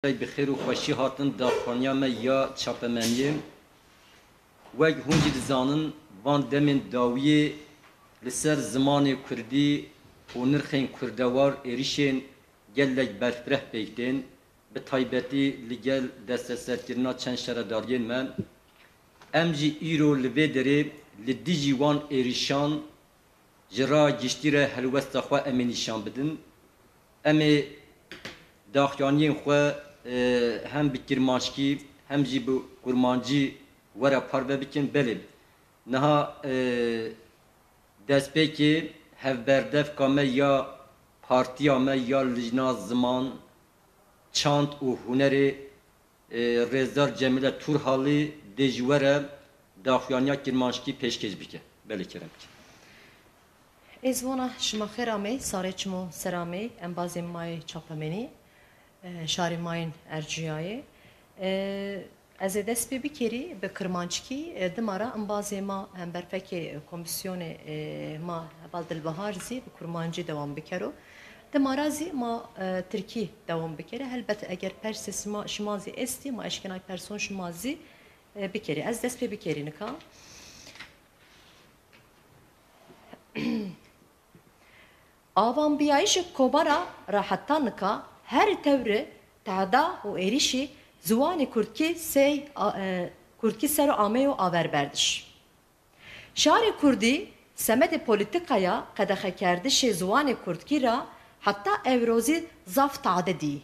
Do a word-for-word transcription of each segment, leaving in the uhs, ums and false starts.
Bi xêr û xweşî hatin daxwaniya me ya çapemeniyê. Wek hûn jî dizanin, van demên dawiyê li ser zimanê kurdî û nirxên kurdewar êrişên gelek berfireh pêk tên, bi taybetî li gel desteserkirina çend şaredariyên me. Em jî îro li vê derê li dijî wan êrişan ji ra giştî re helwesta xwe em ê nîşan bidin. Em ê daxuyaniyên xwe, e, hem bi kirmanckî hem jî bi kurmancî were parve bikin. Belê, niha, e, destpêkê hevberdevka me ya partiya me ya Lijna Ziman, Çand û Hunerê, e, Rêzdar Cemîle Turhalî dê ji we re daxuyaniya kirmanckî pêşkêş bike. Belê, kerem bike. Ez vana şima xêr amê, sarê çimo ser amê, embazên mayê çapemenî, e, şarê mayên erciyayê. E, ez ê dest pê bikerî bi kirmanckî, e, dima ra embazê ma hemberfekê, e, komîsyonê, e, ma heval Dilbahar zî bi kurmancî dewam bikero. Dima ra zî ma, e, tirkî dewam bikerî. Helbet eger persê sima, şima zî estî, ma eşkenay person şima zî, e, bikerî. Ez dest pê bikerî nika. Avanbiyayîşê komara ra heta nika her tewri tehda û êrişî ziwanê kurdkî sey, a, e, kurdkî ser o ameyo averberdiş. Şarê kurdî semedê polîtîkaya qedexekerdişê ziwanê kurdkî ra heta ewro zî zaf tade dî.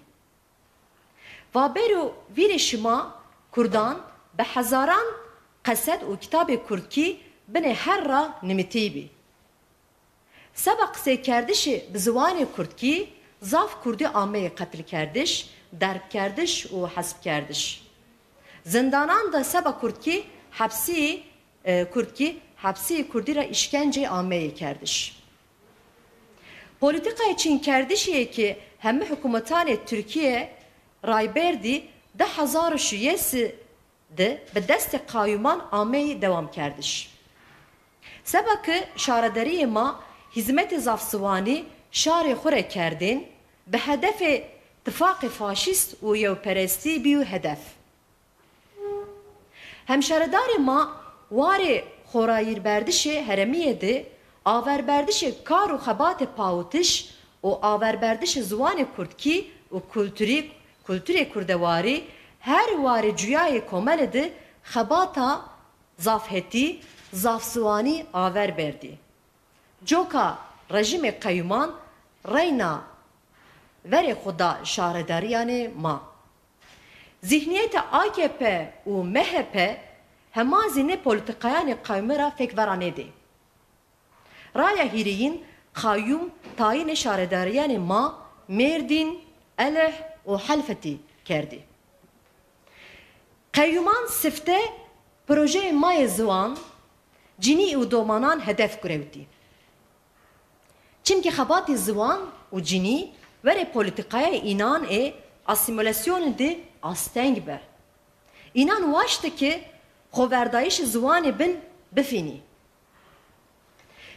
Va bêro vîrê şima kurdan bi hezaran qesed û kitabê kurdkî binê her ra nimitîbî. Seba qisêkerdişê bi ziwanê kurdkî zaf kurdî ameyê qetilkerdiş, derbkerdiş û hesbkerdiş. Zindanan de seba kurdkî hepsî, e, kurdkî hepsî kurdî ra îşkencê ameyê kerdiş. Polîtîkayê çînkerdişê yê ki hemî hikûmetanê Tirkîye rayberdî di hezar û şiyêsî di bi destê qayûman ameyî dewamkerdiş. Seba ki şaredariyê ma hîzmetê zafziwanî şarê xwu re kerdên, bi hedefê tifaqê faşîst û yewperestî bîyo hedef. Hemşaredarê ma warê xorayîrberdişê herêmiyê di averberdişê kar û xebatê pawitiş û averberdişê ziwanê kurdkî û kulturî, kulturê kurdewarî her warê cuyayê komelê di xebata zafhetî, zafziwanî aver berdî. Coka rejîmê qeyûman reyna verê xwe da şaredariyanê ma. Zîhniyetê A K P û M H P hema zî nê polîtîkayanê qayûmê ra fêk vera nêdê. Raya hîrêyîn qayûm tayînê şaredariyanê ma Mêrdîn, Elih û Helfetî kerdî. Qeyûman sifte projeyê ma yê ziwan, cinî û domanan hedef girewtî. Çimkî xebatê ziwan û cinî verê polîtîkayê înan ê asîmîlasyonê di asteng bi. Înan waşti ki xoverdayîşê ziwanê bin bifînî.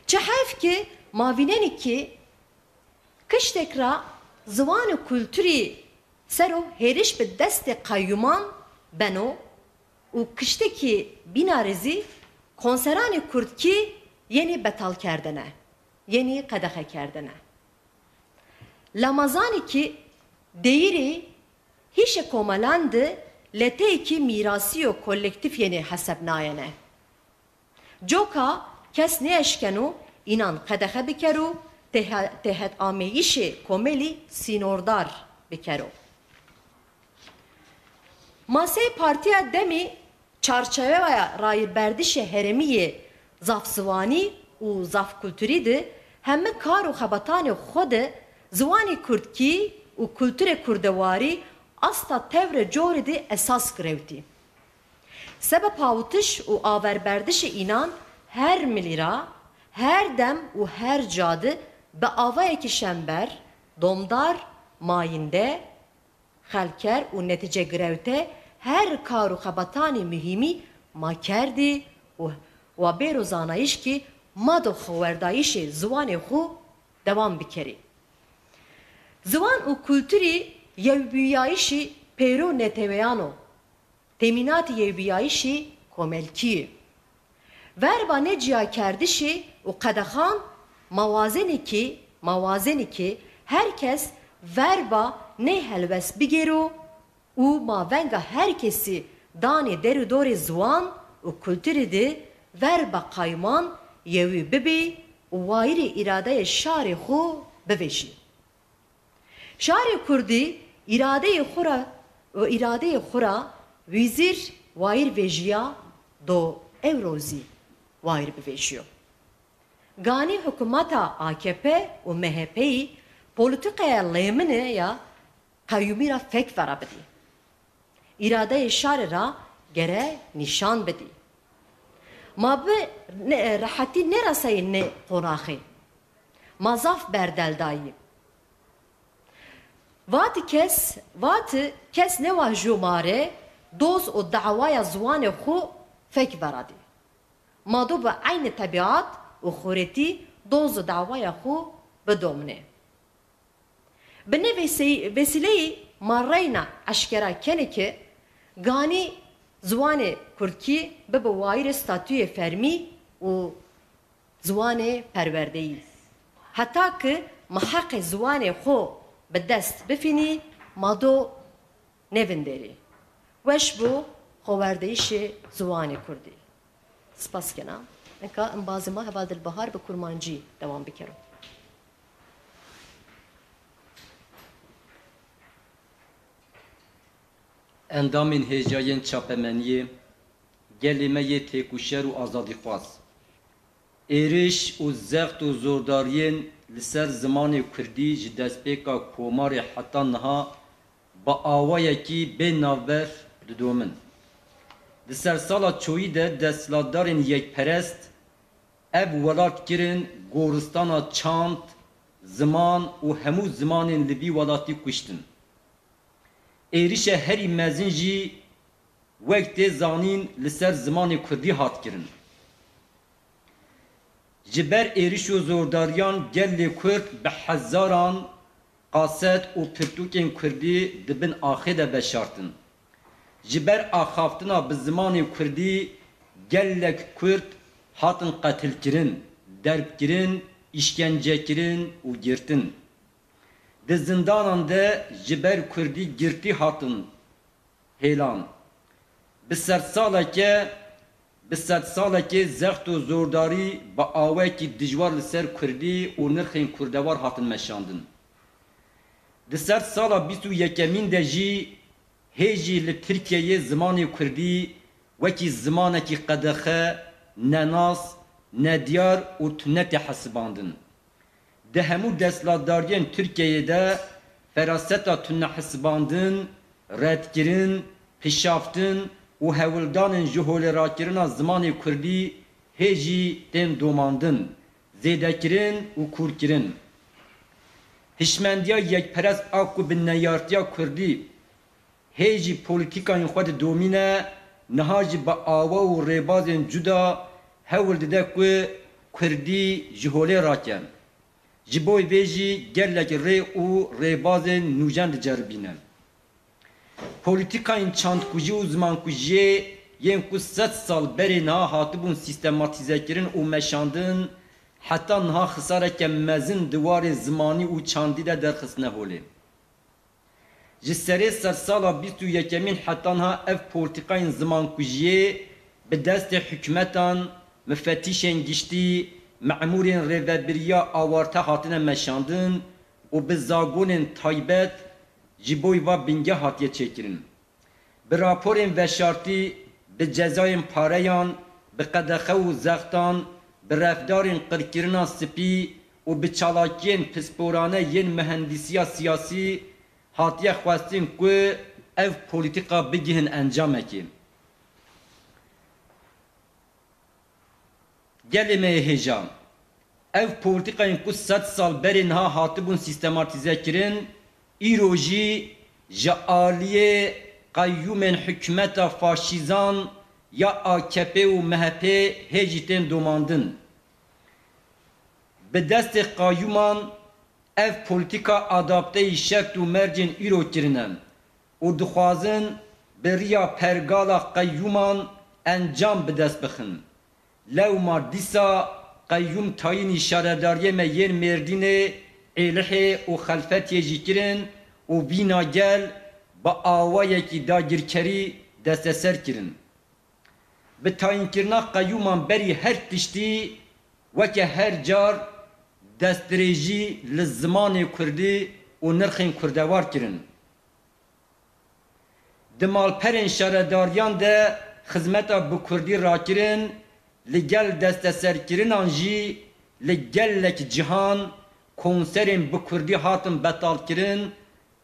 Çi heyf ki ma vînenî ki kiştek ra ziwan û kulturî ser o hêriş bi destê qeyûman beno û kiştekî bînarê zî konseranê kurdkî yenî betalkerdene, yenî qedexekerdene. La ma zanî ki deyîrî hîşê komelan di leteyekî mîrasî yo kolektîf yenê hesebnayene. Coka kes nêeşkeno înan qedexe bikero, têhe-, têhet ameyîşê komelî sînordar bikero. Ma sey partiya demî çarçeweya rayîrberdişê herêmî yê zafziwanî û zafkulturî di heme kar û xebatanê xwe de ziwanê kurdkî û kulturê kurdewarî asta tewrê corê di esas girewtî. Seba pawitiş û averberdişê înan her milî ra, her dem û her ca di bi avayekî şember, domdar, mayînde, xelker û netîcegirewte her kar û xebatanê muhîmî ma kerdî û wa bêro zanayîş kî ma do xoverdayîşê ziwanê xwu dewam bikerî. Ziwan û kulturî yewbûyayîşî pêro neteweyan o. Temînatî yewbîyayîşî komelkî. Verba nêciyakerdişê û qedexan mawazenekî, mawazenekî her kes verba nê helwest bigêro û ma venga her kesî danê derûdorê ziwan û kulturî de verba qayûman yewî bibê û wayîrê îradeyê şarê xwe bivêjî. Şarê kurdî îradeyê xwe ra, îradeyê xwe ra wîzîr wayîr vêjiya do ewro zî wayîr bivêjiyo. Ganî hikûmeta A K P û M H P'yî polîtîkaya lêmine ya qeyûmî ra fek vera bidî. Îradeyê şarê ra gere nîşan bidî. Ma bi ne, rehetî nêreseyî nê qonaxê. Ma zaf berdel dayî. Vati kes, vati kes newa jûmare doz û dawaya ziwanê xwe fek veradî. Ma do bi eynî tebîat û xorêtî doz û dawaya xwe bidomne. Bi ne vêsey-, vêsîleyî ma reyna eşkera kenê ke ganî ziwanê kurdkî bibe wayîrê statûyê fermî û ziwanê perwerdeyî. Heta ki ma heqê ziwanê xwe bi dest bifînî, ma do nevindêrî. Weş bû xoverdeyîşê ziwanê kurdî. Spas kena. Nika embazê ma heval Dilbahar bi kurmancî dewam bikero. Endamên hêjayên çapemeniyê, gelê me yê têkoşer û azadîxwaz. Êriş û zext û zordariyên li ser zimanê kurdî ji destpêka komarê heta niha bi awayekî bê navber didomin. Di sersala çoyî de desthilatdarên yekperest ev welat kirin goristana çand, ziman û hemû zimanên li vî welatî kuştin. Êrişa herî mezin jî wek tê zanîn li ser zimanê kurdî hat kirin. Ji ber êriş û zordariyan gelê kurd bi hezaran qaset û pirtûkên kurdî di bin axê de veşartin. Ji ber axaftina bi zimanê kurdî gelek kurd hatin qetilkirin, derbkirin, îşkencekirin û girtin. Di zindanan de ji ber kurdî girtî hatin hêlan. Bi sedsaleke, bi sedsalekê zext û zordarî bi awayekî dijwar li ser kurdî û nirxên kurdewar hatin meşandin. Di sedsala bîst û yekemîn de jî hê jî li Tirkiyeyê zimanê kurdî wekî zimanekî qedexe, nenas, nediyar û tune tê hesibandin. Di hemû desthilatdariyên Tirkiyeyê de feraseta tunehesibandin, redkirin, pişaftin û hewldanên ji holê rakirina zimanê kurdî hê jî tên domandin, zêdekirin û kûrkirin. Hişmendiya yekperest a ku bi neyartiya kurdî hê jî polîtîkayên xwe didomîne, niha jî bi awa û rêbazên cuda hewl dide ku kurdî ji holê rake. Ji bo vê jî gelek rê û rêbazên nûjen diceribîne. Polîtîkayên çandkujî û zimankujiyê yên ku sed sal berê niha hatibûn sîstematîzekirin û meşandin, heta niha xisareke mezin di warê zimanî û çandî de derxistine holê. Ji serê sedsala bîst û yekemîn heta niha ev polîtîkayên zimankujiyê bi destê hikûmetan, mifetîşên giştî, memûrên rêvebiriya awarte hatine meşandin û bi zagonên taybet ji bo va bingeh hatiye çêkirin. Bi raporên veşartî, bi cezayên pareyan, bi qedexe û zextan, bi refdarên qirkirina spî û bi çalakiyên pisporane yên mihendîsiya siyasî hatiye xwestin ku ev polîtîka bigihin encamekê. Gelê me yê hêja, ev polîtîkayên ku sed sal berê niha hatibûn sîstematîzekirin, îro jî ji aliyê qeyyûmên hikûmeta faşîzan ya A K P û M H P hê jî tên domandin. Bi destê qeyûman ev polîtîka adapteyî şert û mercên îro kirine. û dixwazin bi riya pergala qeyyûman encam bi dest bixin. Lewma dîsa qeyyûm tayînî şaredariyê me yên Mêrdînê, Êlihê û Xelfetiyê jî kirin û vîna gel bi awayekî dagirkerî desteser kirin. Bi tayînkirina qeyûman berî her tiştî weke her car destdirêjî li zimanê kurdî û nirxên kurdewar kirin. Di malperên şaredariyan de xizmeta bi kurdî rakirin, li gel desteserkirinan jî li gelek cihan konserên bi kurdî hatin betalkirin,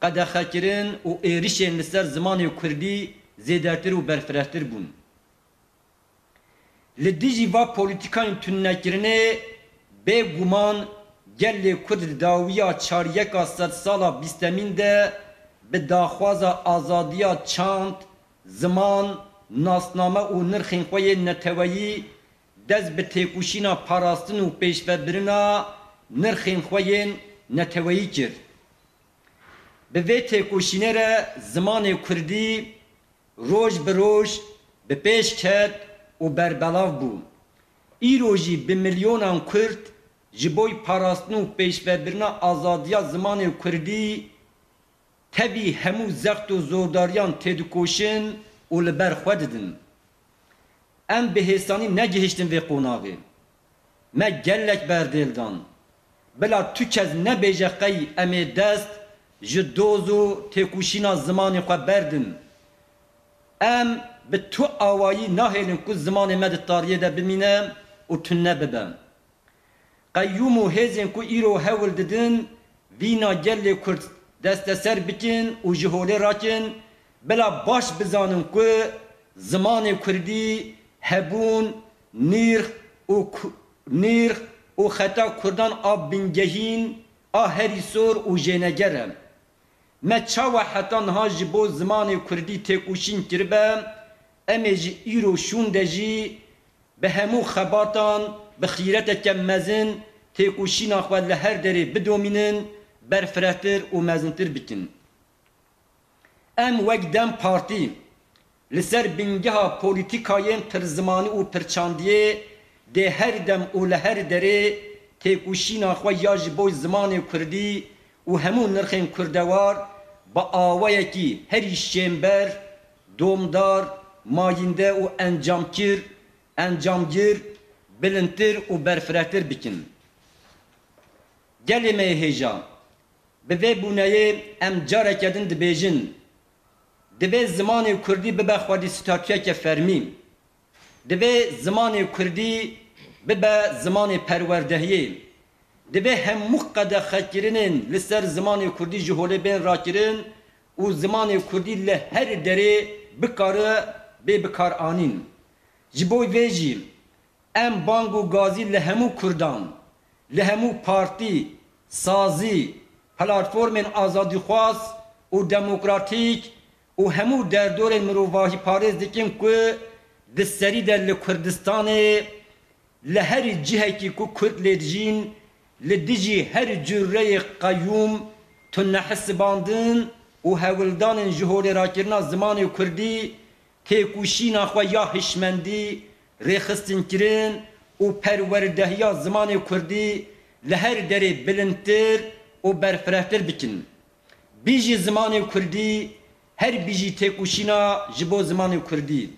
qedexekirin û êrişên li ser zimanê kurdî zêdetir û berfirehtir bûn. Li dijî va polîtîkayên tunekirinê bêguman gelê Kurd di dawiya çaryeka sedsala bîstemîn de bi daxwaza azadiya çand, ziman, nasname û nirxên xwe yên neteweyî dest bi têkoşîna parastin û pêşvebirina nirxên xwe yên neteweyî kir. Bi vê têkoşînê re zimanê kurdî roj bi roj bi pêş ket û berbelav bû. Îro jî bi milyonan kurd ji bo parastin û pêşvebirina azadiya zimanê kurdî tevî hemû zext û zordariyan têdikoşin û li ber xwe didin. Em bi hêsanî negihiştin vê qonaxê. Me gelek berdêl dan. Bila tu kes nebêje qey em ê dest ji doz û têkoşîna zimanê xwe berdin. Em bi tu awayî nahêlin ku zimanê me di tariyê de bimîne û tune bibe. Qeyyûm û hêzên ku îro hewl didin vîna gelê Kurd desteser bikin û ji holê rakin, bila baş bizanin ku zimanê Kurdî hebûn, nîrx û ku-, nîrx û xeta Kurdan a bingehîn, a herî sor û jêneger e. Me çawa heta niha ji bo zimanê Kurdî têkoşîn kiribe, em ê ji îro şûnde jî bi hemû xebatan, bi xîreteke mezin têkoşîna xwe li her derê bidomînin, berfirehtir û mezintir bikin. Em wek DEM Partî li ser bingeha polîtîkayên pirzimanî û pirçandiyê dê her dem û li her derê têkoşîna xwe ya ji bo zimanê kurdî û hemû nirxên kurdewar bi awayekî herî şênber, domdar, mayînde û encamkir, encamgir, bilindtir û berfirehtir bikin. Gelê me yê hêja, bi vê bûneyê em careke din dibêjin, divê zimanê kurdî bibe xwedî statuyeke fermî. Divê zimanê kurdî bibe zimanê perwerdehiyê. Divê hemû qedexekirinên li ser zimanê kurdî ji holê bên rakirin û zimanê kurdî li her derê bikare bê bikaranîn. Ji bo vê jî em bang û gazî li hemû kurdan, li hemû partî, sazî, platformên azadîxwaz û demokratîk û hemû derdorên mirovahîparêz dikin ku di serî de li Kurdistanê, li her cihekî ku Kurd lê dijîn, li dijî her cureyê qeyûm, tunehisibandin û hewldanên ji holêrakirina zimanê kurdî, têkoşîna xwe ya hişmendî, rêxistinkirin û perwerdehiya zimanê kurdî li her derê bilindtir û berfirehtir bikin. Bijî zimanê kurdî, her bijî têkoşîna ji bo zimanê kurdî.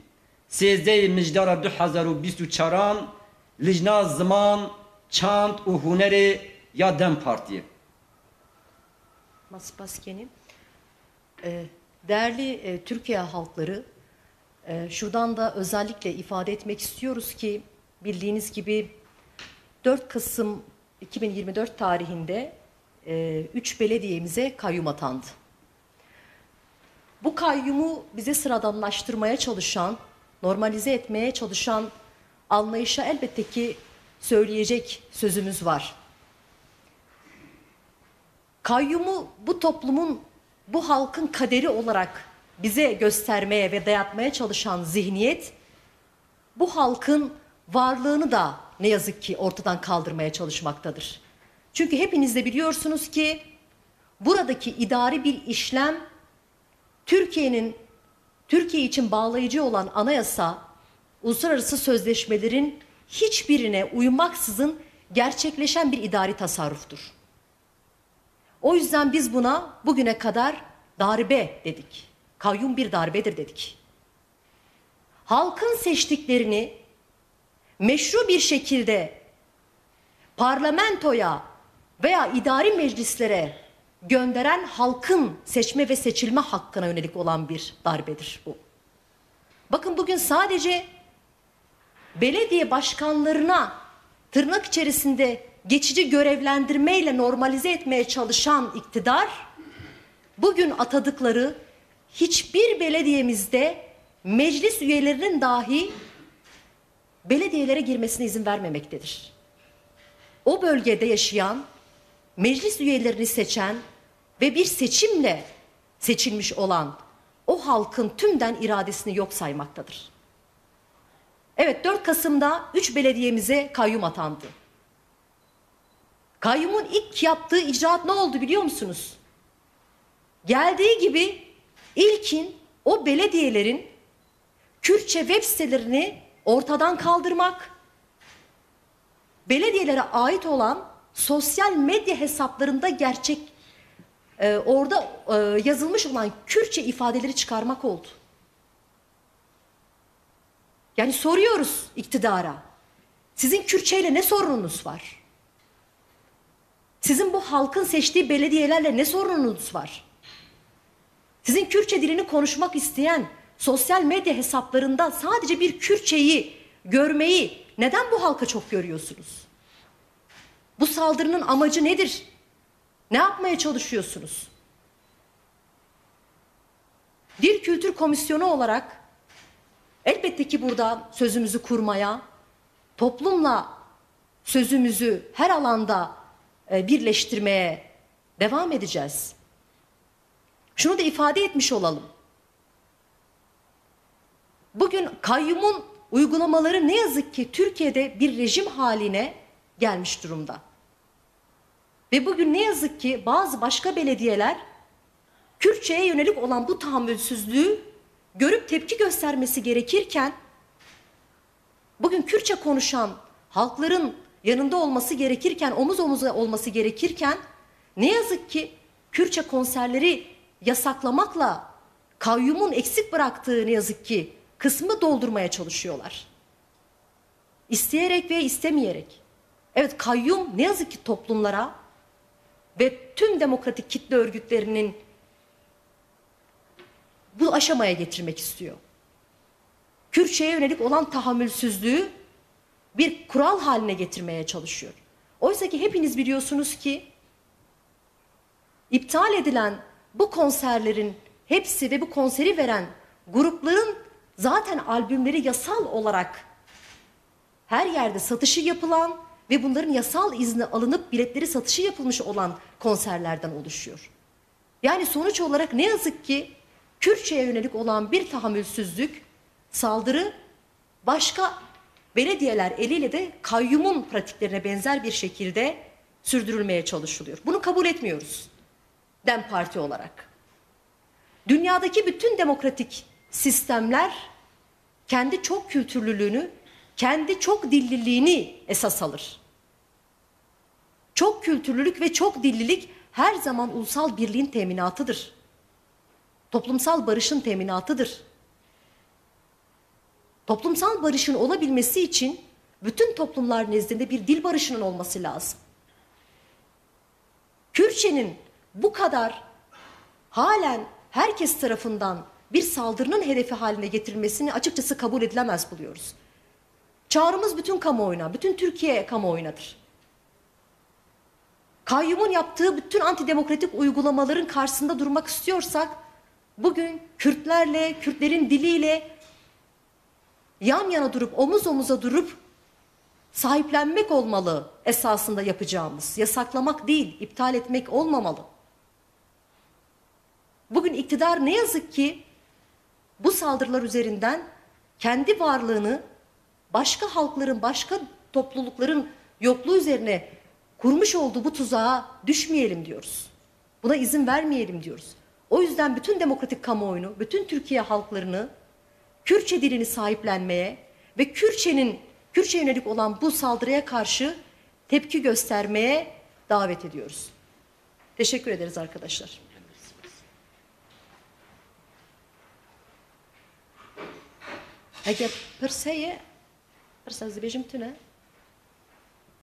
Sêzdehê Mijdara du hezar û bîst û çaran, Lijna Ziman, Çand û Hunerê ya DEM Partiyê. Ma spas kenî. E, değerli, e, Türkiye halkları, e, şuradan da özellikle ifade etmek istiyoruz ki, bildiğiniz gibi, dört Kasım iki bin yirmi dört tarihinde, e, üç belediyemize kayyum atandı. Bu kayyumu bize sıradanlaştırmaya çalışan, normalize etmeye çalışan anlayışa elbette ki söyleyecek sözümüz var. Kayyumu bu toplumun, bu halkın kaderi olarak bize göstermeye ve dayatmaya çalışan zihniyet, bu halkın varlığını da ne yazık ki ortadan kaldırmaya çalışmaktadır. Çünkü hepiniz de biliyorsunuz ki buradaki idari bir işlem Türkiye'nin Türkiye için bağlayıcı olan anayasa, uluslararası sözleşmelerin hiçbirine uymaksızın gerçekleşen bir idari tasarruftur. O yüzden biz buna bugüne kadar darbe dedik. Kayyum bir darbedir dedik. Halkın seçtiklerini meşru bir şekilde parlamentoya veya idari meclislere gönderen halkın seçme ve seçilme hakkına yönelik olan bir darbedir bu. Bakın, bugün sadece belediye başkanlarına tırnak içerisinde geçici görevlendirmeyle normalize etmeye çalışan iktidar, bugün atadıkları hiçbir belediyemizde meclis üyelerinin dahi belediyelere girmesine izin vermemektedir. O bölgede yaşayan, meclis üyelerini seçen ve bir seçimle seçilmiş olan o halkın tümden iradesini yok saymaktadır. Evet, dört Kasım'da üç belediyemize kayyum atandı. Kayyumun ilk yaptığı icraat ne oldu biliyor musunuz? Geldiği gibi ilkin o belediyelerin Kürtçe web sitelerini ortadan kaldırmak, belediyelere ait olan sosyal medya hesaplarında gerçek, e, orada, e, yazılmış olan Kürtçe ifadeleri çıkarmak oldu. Yani soruyoruz iktidara, sizin Kürtçeyle ne sorununuz var? Sizin bu halkın seçtiği belediyelerle ne sorununuz var? Sizin Kürtçe dilini konuşmak isteyen sosyal medya hesaplarında sadece bir Kürtçeyi görmeyi neden bu halka çok görüyorsunuz? Bu saldırının amacı nedir? Ne yapmaya çalışıyorsunuz? Dil Kültür Komisyonu olarak elbette ki burada sözümüzü kurmaya, toplumla sözümüzü her alanda, e, birleştirmeye devam edeceğiz. Şunu da ifade etmiş olalım. Bugün kayyumun uygulamaları ne yazık ki Türkiye'de bir rejim haline gelmiş durumda. Ve bugün ne yazık ki bazı başka belediyeler Kürtçe'ye yönelik olan bu tahammülsüzlüğü görüp tepki göstermesi gerekirken, bugün Kürtçe konuşan halkların yanında olması gerekirken, omuz omuza olması gerekirken, ne yazık ki Kürtçe konserleri yasaklamakla kayyumun eksik bıraktığı, ne yazık ki, kısmı doldurmaya çalışıyorlar. İsteyerek ve istemeyerek. Evet, kayyum ne yazık ki toplumlara ve tüm demokratik kitle örgütlerinin bu aşamaya getirmek istiyor. Kürtçe'ye yönelik olan tahammülsüzlüğü bir kural haline getirmeye çalışıyor. Oysa ki hepiniz biliyorsunuz ki iptal edilen bu konserlerin hepsi ve bu konseri veren grupların zaten albümleri yasal olarak her yerde satışı yapılan ve bunların yasal izni alınıp biletleri satışı yapılmış olan konserlerden oluşuyor. Yani sonuç olarak ne yazık ki Kürtçe'ye yönelik olan bir tahammülsüzlük, saldırı başka belediyeler eliyle de kayyumun pratiklerine benzer bir şekilde sürdürülmeye çalışılıyor. Bunu kabul etmiyoruz DEM Parti olarak. Dünyadaki bütün demokratik sistemler kendi çok kültürlülüğünü, kendi çok dilliliğini esas alır. Çok kültürlülük ve çok dillilik her zaman ulusal birliğin teminatıdır. Toplumsal barışın teminatıdır. Toplumsal barışın olabilmesi için bütün toplumlar nezdinde bir dil barışının olması lazım. Kürtçenin bu kadar halen herkes tarafından bir saldırının hedefi haline getirilmesini açıkçası kabul edilemez buluyoruz. Çağrımız bütün kamuoyuna, bütün Türkiye kamuoyunadır. Kayyumun yaptığı bütün antidemokratik uygulamaların karşısında durmak istiyorsak, bugün Kürtlerle, Kürtlerin diliyle yan yana durup, omuz omuza durup sahiplenmek olmalı esasında yapacağımız. Yasaklamak değil, iptal etmek olmamalı. Bugün iktidar ne yazık ki bu saldırılar üzerinden kendi varlığını başka halkların, başka toplulukların yokluğu üzerine kurmuş olduğu bu tuzağa düşmeyelim diyoruz. Buna izin vermeyelim diyoruz. O yüzden bütün demokratik kamuoyunu, bütün Türkiye halklarını Kürtçe dilini sahiplenmeye ve Kürtçenin Kürtçe yönelik olan bu saldırıya karşı tepki göstermeye davet ediyoruz. Teşekkür ederiz arkadaşlar. Eger pirs heye, pirs ez dibêjim tune.